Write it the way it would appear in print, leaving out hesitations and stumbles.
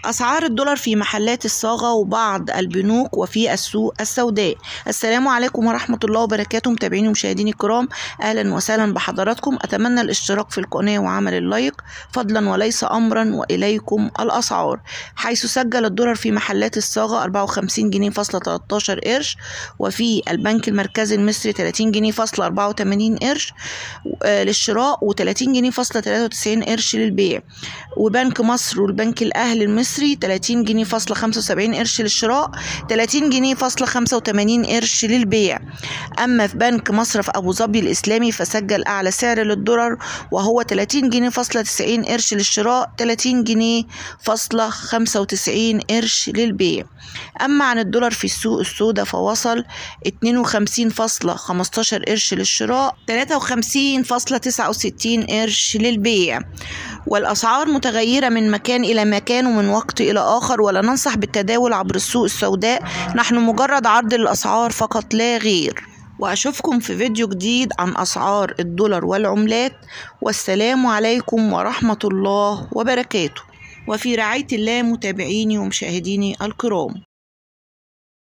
أسعار الدولار في محلات الصاغة وبعض البنوك وفي السوق السوداء. السلام عليكم ورحمة الله وبركاته، متابعيني ومشاهديني الكرام، أهلا وسهلا بحضراتكم. أتمنى الاشتراك في القناة وعمل اللايك فضلا وليس أمرا. وإليكم الأسعار، حيث سجل الدولار في محلات الصاغة 54 جنيه فاصلة 13 قرش، وفي البنك المركزي المصري 30 جنيه فاصلة 84 قرش للشراء، و30 جنيه فاصلة 93 قرش للبيع. وبنك مصر والبنك الأهلي المصري 30 جنيه فاصلة 75 قرش للشراء، 30 جنيه فاصلة 85 قرش للبيع. أما في بنك مصرف أبو ظبي الإسلامي فسجل أعلى سعر للدولار وهو 30 جنيه فاصلة 90 قرش للشراء، 30 جنيه فاصلة 95 قرش للبيع. أما عن الدولار في السوق السوداء فوصل 52.15 قرش للشراء، 53.69 قرش للبيع. والأسعار متغيرة من مكان إلى مكان ومن وقت إلى آخر، ولا ننصح بالتداول عبر السوق السوداء، نحن مجرد عرض للأسعار فقط لا غير. وأشوفكم في فيديو جديد عن أسعار الدولار والعملات، والسلام عليكم ورحمة الله وبركاته، وفي رعاية الله متابعيني ومشاهديني الكرام.